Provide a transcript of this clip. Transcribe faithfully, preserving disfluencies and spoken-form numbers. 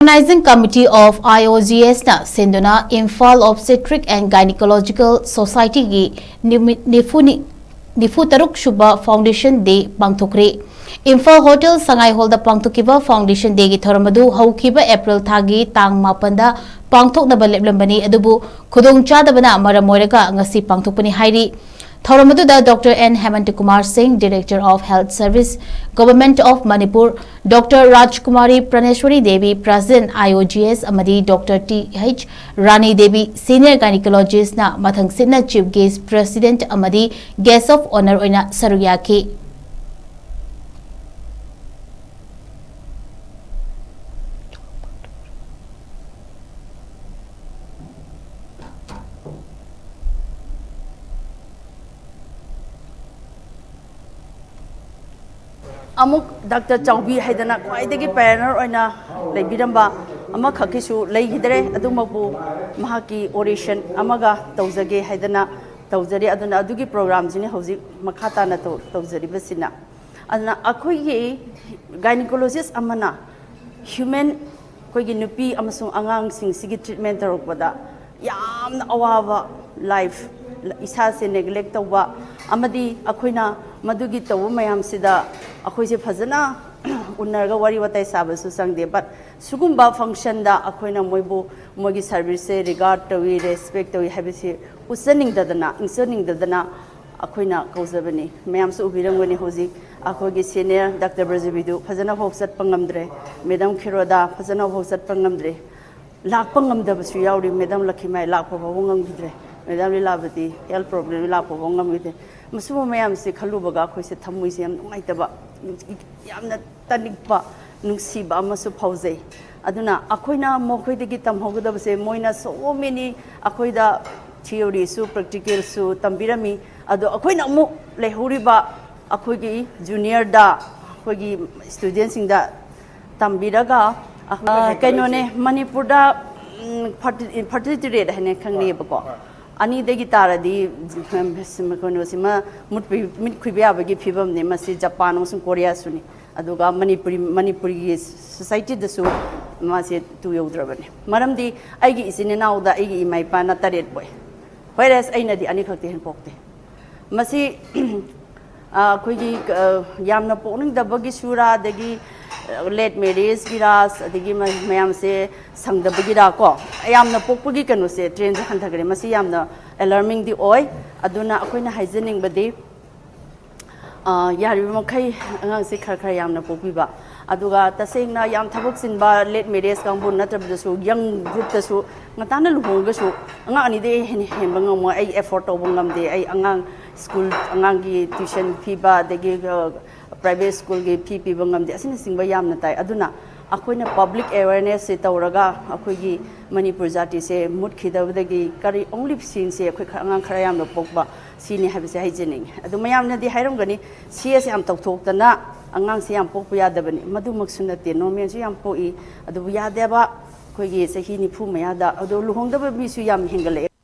Organizing Committee of I O G S ꯅ ꯁꯤꯟꯗꯨꯅ Imphal Obstetric and Gynecological Society ꯒꯤ ꯅꯨꯃꯤꯠ ꯅꯤꯐꯨꯅꯤ, ꯅꯤꯐꯨ ꯇꯔꯨꯛ ꯁꯨꯕ Foundation Day ꯄꯥꯡꯊꯣꯛꯈ꯭ꯔꯦ꯫ ꯏꯝꯐꯥꯜ ꯍꯣꯇꯦꯜ ꯁꯉꯥꯏ ꯍꯣꯜꯗ ꯄꯥꯡꯊꯣꯛꯈꯤꯕ Foundation Day ꯒꯤ ꯊꯧꯔꯝ ꯑꯗꯨ ꯍꯧꯈꯤꯕ April ꯊꯥꯒꯤ ꯇꯥꯡ ꯃꯥꯄꯟꯗ ꯄꯥꯡꯊꯣꯛꯅꯕ ꯂꯦꯞꯂꯝꯕꯅꯤ, ꯑꯗꯨꯕꯨ ꯈꯨꯗꯣꯡꯆꯥꯗꯕꯅ ꯃꯔꯝ ꯑꯣꯏꯔꯒ ꯉꯁꯤ ꯄꯥꯡꯊꯣꯛꯄꯅꯤ ꯍꯥꯏꯔꯤ꯫ ꯊꯧꯔꯝ ꯑꯗꯨꯗ Doctor N ꯍꯦꯃꯟꯇ ꯀꯨꯃꯥꯔ ꯁꯤꯡ, Director of Health Service, Government of Manipur, Doctor ꯔꯥꯖꯀꯨꯃꯥꯔꯤ ꯄ꯭ꯔꯅꯦꯁ꯭ꯋꯔꯤ Devi, President I O G S, ꯑꯃꯗꯤ Doctor T H ꯔꯥꯅꯤ ꯗꯦꯕꯤ, Senior Gynecologist ꯅ ꯃꯊꯪꯁꯤꯠꯅ Chief Guest, President ꯑꯃꯗꯤ Guest of Honour ꯑꯣꯏꯅ ꯁꯔꯨꯛ ꯌꯥꯈꯤ꯫ ꯑꯃꯨꯛ ꯗꯥꯛꯇꯔ ꯆꯥꯎꯕꯤ ꯍꯥꯏꯗꯅ ꯈ꯭ꯋꯥꯏꯗꯒꯤ pioneer ꯑꯣꯏꯅ ꯂꯩꯕꯤꯔꯝꯕ ꯑꯃꯈꯛꯀꯤꯁꯨ ꯂꯩꯈꯤꯗ꯭ꯔꯦ꯫ ꯑꯗꯨꯃꯛꯄꯨ ꯃꯍꯥꯛꯀꯤ oration ꯑꯃꯒ ꯇꯧꯖꯒꯦ ꯍꯥꯏꯗꯅ ꯇꯧꯖꯔꯤ꯫ ꯑꯗꯨꯅ ꯑꯗꯨꯒꯤ program ꯁꯤꯅꯤ ꯍꯧꯖꯤꯛ ꯃꯈꯥ ꯇꯥꯅ ꯇꯧ-, ꯇꯧꯖꯔꯤꯕꯁꯤꯅ꯫ ꯑꯗꯨꯅ ꯑꯩꯈꯣꯏꯒꯤ gynecologist ꯑꯃꯅ human, ꯑꯩꯈꯣꯏꯒꯤ ꯅꯨꯄꯤ ꯑꯃꯁꯨꯡ ꯑꯉꯥꯡꯁꯤꯡꯁꯤꯒꯤ treatment ꯇꯧꯔꯛꯄꯗ ꯌꯥꯝꯅ ꯑꯋꯥꯕ life, ꯏꯁꯥꯁꯦ neglect ꯇꯧꯕ, ꯑꯃꯗꯤ ꯑꯩꯈꯣꯏꯅ ꯃꯗꯨꯒꯤ ꯇꯧꯕ ꯃꯌꯥꯝꯁꯤꯗ ꯑꯩꯈꯣꯏꯁꯦ ꯐꯖꯅ ꯎꯅꯔꯒ ꯋꯥꯔꯤ ꯋꯥꯇꯥꯏ ꯁꯥꯕꯁꯨ ꯆꯪꯗꯦ꯫ But ꯁꯤꯒꯨꯝꯕ function ꯗ ꯑꯩꯈꯣꯏꯅ ꯃꯣꯏꯕꯨ, ꯃꯣꯏꯒꯤ service ꯁꯦ regard ꯇꯧꯏ, respect ꯇꯧꯏ ꯍꯥꯏꯕꯁꯤ ꯎꯠꯆꯅꯤꯡꯗꯗꯅ, ꯏꯟꯖꯅꯤꯡꯗꯗꯅ ꯑꯩꯈꯣꯏꯅ ꯀꯧꯖꯕꯅꯤ꯫ ꯃꯌꯥꯝꯁꯨ ꯎꯕꯤꯔꯝꯒꯅꯤ ꯍꯧꯖꯤꯛ ꯑꯩꯈꯣꯏꯒꯤ senior ꯗꯥꯛꯇꯔ ꯕ꯭ꯔꯖꯕꯤꯗꯨ ꯐꯖꯅꯐꯥꯎ ꯆꯠꯄ ꯉꯝꯗ꯭ꯔꯦ, ꯃꯦꯗꯥꯝ ꯈꯦꯔꯣꯗꯥ ꯐꯖꯅꯐꯥꯎ ꯆꯠꯄ ꯉꯝꯗ꯭ꯔꯦ, ꯂꯥꯛꯄ ꯉꯝꯗꯕꯁꯨ ꯌꯥꯎꯔꯤ꯫ ꯃꯦꯗꯥꯝ ꯂꯛꯈꯤꯃꯥꯏ ꯂꯥꯛꯄ ꯐꯥꯎꯕ ꯉꯝꯈꯤꯗ꯭ꯔꯦ꯫ ꯃꯦꯗꯥꯝ ꯂꯤꯂꯥꯕꯇꯤ health problem ꯂꯥꯛꯄ ꯐꯥꯎ ꯉꯝꯈꯤꯗ꯭ꯔꯦ꯫ ꯃꯁꯤꯒꯨꯝꯕ ꯃꯌꯥꯝꯁꯦ ꯈꯜꯂꯨꯕꯒ ꯑꯩꯈꯣꯏꯁꯦ ꯊꯃꯣꯏꯁꯦ ꯌꯥꯝ ꯅꯨꯡꯉꯥꯏꯇꯕ, ꯌꯥꯝꯅ ꯇꯅꯤꯛꯄ, ꯅꯨꯡꯁꯤꯕ ꯑꯃꯁꯨ ꯐꯥꯎꯖꯩ꯫ ꯑꯗꯨꯅ ꯑꯩꯈꯣꯏꯅ ꯃꯈꯣꯏꯗꯒꯤ ꯇꯝꯍꯧꯒꯗꯕꯁꯦ, ꯃꯣꯏꯅ so many ꯑꯩꯈꯣꯏꯗ theory ꯁꯨ practical ꯁꯨ ꯇꯝꯕꯤꯔꯝꯃꯤ, ꯑꯗꯣ ꯑꯩꯈꯣꯏꯅ ꯑꯃꯨꯛ ꯂꯩꯍꯧꯔꯤꯕ ꯑꯩꯈꯣꯏꯒꯤ junior ꯗ, ꯑꯩꯈꯣꯏꯒꯤ student ꯁꯤꯡꯗ ꯇꯝꯕꯤꯔꯒ, ꯑ, ꯀꯩꯅꯣꯅꯦ, ꯃꯅꯤꯄꯨꯔꯗ, ꯎꯝ, ferti-, fertility rate ꯍꯥꯏꯅ ꯈꯪꯅꯩꯌꯦꯕꯀꯣ꯫ ꯑꯅꯤꯗꯒꯤ ꯇꯥꯔꯗꯤ, ꯎꯝ, ꯀꯩꯅꯣꯁꯤꯃ ꯃꯨꯠꯄꯤ-, ꯃꯤꯠ ꯈꯨꯏꯕ ꯌꯥꯕꯒꯤ ꯐꯤꯕꯝꯅꯤ꯫ ꯃꯁꯤ ꯖꯄꯥꯟ ꯑꯃꯁꯨꯡ ꯀꯣꯔꯤꯌꯥꯁꯨꯅꯤ꯫ ꯑꯗꯨꯒ ꯃꯅꯤꯄꯨꯔꯤ ꯃꯅꯤꯄꯨꯔꯤꯒꯤ ꯁꯣꯁꯥꯏꯇꯤꯗꯁꯨ ꯃꯥꯁꯦ ꯇꯨ ꯌꯧꯗ꯭ꯔꯕꯅꯤ꯫ ꯃꯔꯝꯗꯤ ꯑꯩꯒꯤ ꯏꯆꯤꯟ ꯏꯅꯥꯎꯗ ꯑꯩꯒꯤ ꯏꯃꯥ ꯏꯄꯥꯅ ꯇꯔꯦꯠ ꯄꯣꯛꯏ, ꯍꯣꯏꯔꯦꯁ ꯑꯩꯅꯗꯤ ꯑꯅꯤꯈꯛꯇꯤ ꯍꯦꯟꯅ ꯄꯣꯛꯇꯦ꯫ ꯃꯁꯤ ꯑꯩꯈꯣꯏꯒꯤ ꯌꯥꯝꯅ ꯄꯣꯛꯅꯤꯡꯗꯕꯒꯤꯁꯨꯔꯥ, ꯑꯗꯒꯤ ꯂꯦꯠ ꯃꯦꯔꯦꯖꯀꯤꯔꯥ, ꯑꯗꯒꯤ ꯃꯌꯥꯝꯁꯦ ꯁꯪꯗꯕꯒꯤꯔꯥ ꯀꯣ, ꯌꯥꯝꯅ ꯄꯣꯛꯄꯒꯤ ꯀꯩꯅꯣꯁꯦ, ꯇ꯭ꯔꯦꯟꯁꯦ ꯍꯟꯊꯈ꯭ꯔꯦ꯫ ꯃꯁꯤ ꯌꯥꯝꯅ ꯑꯦꯂꯥꯔꯃꯤꯡꯗꯤ ꯑꯣꯏ꯫ ꯑꯗꯨꯅ ꯑꯩꯈꯣꯏꯅ ꯍꯥꯏꯖꯅꯤꯡꯕꯗꯤ, ꯌꯥꯔꯤꯕ ꯃꯈꯩ ꯑꯉꯥꯡꯁꯦ ꯈꯔ ꯈꯔ ꯌꯥꯝꯅ ꯄꯣꯛꯄꯤꯕ꯫ ꯑꯗꯨꯒ ꯇꯁꯦꯡꯅ ꯌꯥꯝ ꯊꯕꯛ ꯆꯤꯟꯕ, ꯂꯦꯠ ꯃꯦꯔꯦꯖ ꯀꯥꯡꯕꯨ ꯅꯠꯇ꯭ꯔꯕꯗꯁꯨ, ꯌꯪ ꯒ꯭ꯔꯨꯞꯇꯁꯨ ꯉꯟꯇꯥꯅ ꯂꯨꯍꯣꯡꯉꯒꯁꯨ, "ꯑꯉꯥꯡ ꯑꯅꯤꯗꯒꯤ ꯍꯦꯟꯅ ꯍꯦꯟꯕ ꯉꯝꯃꯣꯏ, ꯑꯩ ꯑꯦꯐꯣꯔꯗ ꯇꯧꯕ ꯉꯝꯗꯦ, ꯑꯩ ꯑꯉꯥꯡ ꯁ꯭ꯀꯨꯜ, ꯑꯉꯥꯡꯒꯤ ꯇ꯭ꯌꯨꯁꯟ ꯄꯤꯕ, ꯑꯗꯒꯤ ꯄ꯭ꯔꯥꯏꯚꯦꯠ ꯁ꯭ꯀꯨꯜꯒꯤ ꯐꯤ ꯄꯤꯕ ꯉꯝꯗꯦ", ꯑꯁꯤꯅꯆꯤꯡꯕ ꯌꯥꯝꯅ ꯇꯥꯏ꯫ ꯑꯗꯨꯅ ꯑꯩꯈꯣꯏꯅ ꯄꯕ꯭ꯂꯤꯛ ꯑꯦꯋꯦꯔꯅꯦꯁꯁꯦ ꯇꯧꯔꯒ, ꯑꯩꯈꯣꯏꯒꯤ ꯃꯅꯤꯄꯨꯔ ꯖꯥꯇꯤꯁꯦ ꯃꯨꯠꯈꯤꯗꯕꯗꯒꯤ ꯀꯔꯤ ꯑꯣꯡꯂꯤ ꯁꯤꯟꯁꯦ ꯑꯩꯈꯣꯏ ꯈꯔ, ꯑꯉꯥꯡ ꯈꯔ ꯌꯥꯝꯅ ꯄꯣꯛꯄ ꯁꯤꯅꯤ ꯍꯥꯏꯕꯁꯦ ꯍꯥꯏꯖꯅꯤꯡꯉꯤ꯫ ꯑꯗꯨ ꯃꯌꯥꯝꯅꯗꯤ ꯍꯥꯏꯔꯝꯒꯅꯤ, "ꯁꯤ ꯑꯦꯁ ꯌꯥꯝ ꯇꯧꯊꯣꯛꯇꯅ ꯑꯉꯥꯡꯁꯦ ꯌꯥꯝ ꯄꯣꯛꯄ ꯌꯥꯗꯕꯅꯤ", ꯃꯗꯨꯃꯛꯁꯨ ꯅꯠꯇꯦ, ꯅꯣꯔꯃꯦꯜꯁꯨ ꯌꯥꯝ ꯄꯣꯛꯏ꯫ ꯑꯗꯨꯕꯨ ꯌꯥꯗꯦꯕ, ꯑꯩꯈꯣꯏꯒꯤ ꯆꯍꯤ ꯅꯤꯐꯨ ꯃꯌꯥꯗ꯫ ꯑꯗꯣ ꯂꯨꯍꯣꯡꯗꯕ ꯃꯤꯁꯨ ꯌꯥꯝ ꯍꯦꯟꯒꯠꯂꯛꯑꯦ꯫